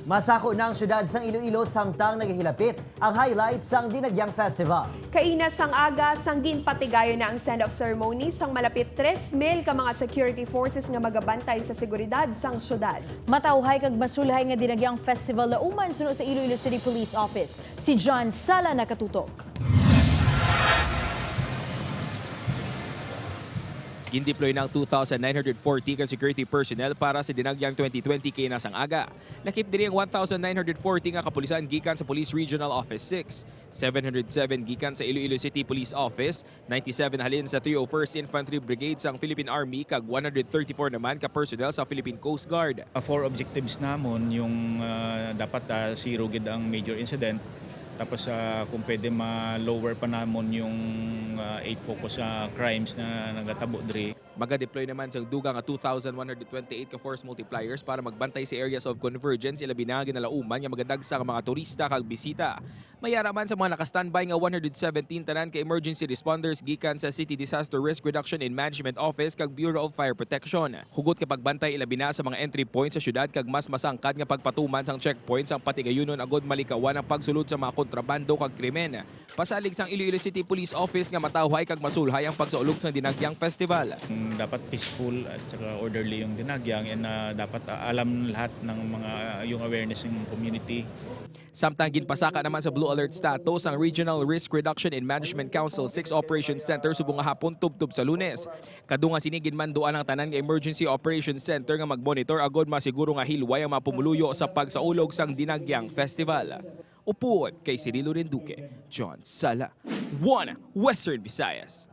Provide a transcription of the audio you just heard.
Masako na ang syudad sang Iloilo samtang nagahilapit ang highlights sang Dinagyang Festival. Kaina sang aga sang ginpatigayon na ang send-off ceremony sang malapit 3,000 ka mga security forces nga magabantay sa seguridad sang syudad. Matawhay kag masulhay nga Dinagyang Festival lauman, suno sa Iloilo City Police Office. Si John Sala, nakatutok. Gindeploy ng 2,940 ka security personnel para sa Dinagyang 2020 kay nasang aga. Lakip diri ang 1,940 nga kapulisan gikan sa Police Regional Office 6, 707 gikan sa Iloilo City Police Office, 97 halin sa 301st Infantry Brigade sang Philippine Army kag 134 naman ka personnel sa Philippine Coast Guard. Four objectives namon yung dapat zero gid ang major incident, tapos kung pwede ma-lower pa namon yung eight focus sa crimes na nagatabo diri. Maga-deploy naman sa dugang nga 2,128 ka force multipliers para magbantay sa areas of convergence, ilabi na ginalauman nga magadagsa ang mga turista kag bisita. Mayara man sa mga naka-standby nga 117 tanan ka emergency responders gikan sa City Disaster Risk Reduction and Management Office kag Bureau of Fire Protection. Hugot ka pagbantay ilabi na sa mga entry points sa syudad kag mas masangkad nga pagpatuman sang checkpoints ang patigayunon agod malikawan ang pagsulod sa mga kontrabando kag krimen. Pasalig sang Iloilo City Police Office nga matawhay kag masulhay ang pagsaulog sang Dinagyang Festival. Dapat peaceful at saka orderly yung Dinagyang and dapat alam lahat ng mga yung awareness ng community. Samtang ginpasaka naman sa Blue Alert status ang Regional Risk Reduction and Management Council 6 Operations Center subong nga hapon tubtob sa Lunes. Kadungan sini ginmanduan ang tanan nga Emergency Operations Center nga magmonitor agod masiguro nga hilway ang mga pumuluyo sa pagsaulog sang Dinagyang Festival. Upod kay Cirilo Renduque, John Sala, 1 Western Visayas.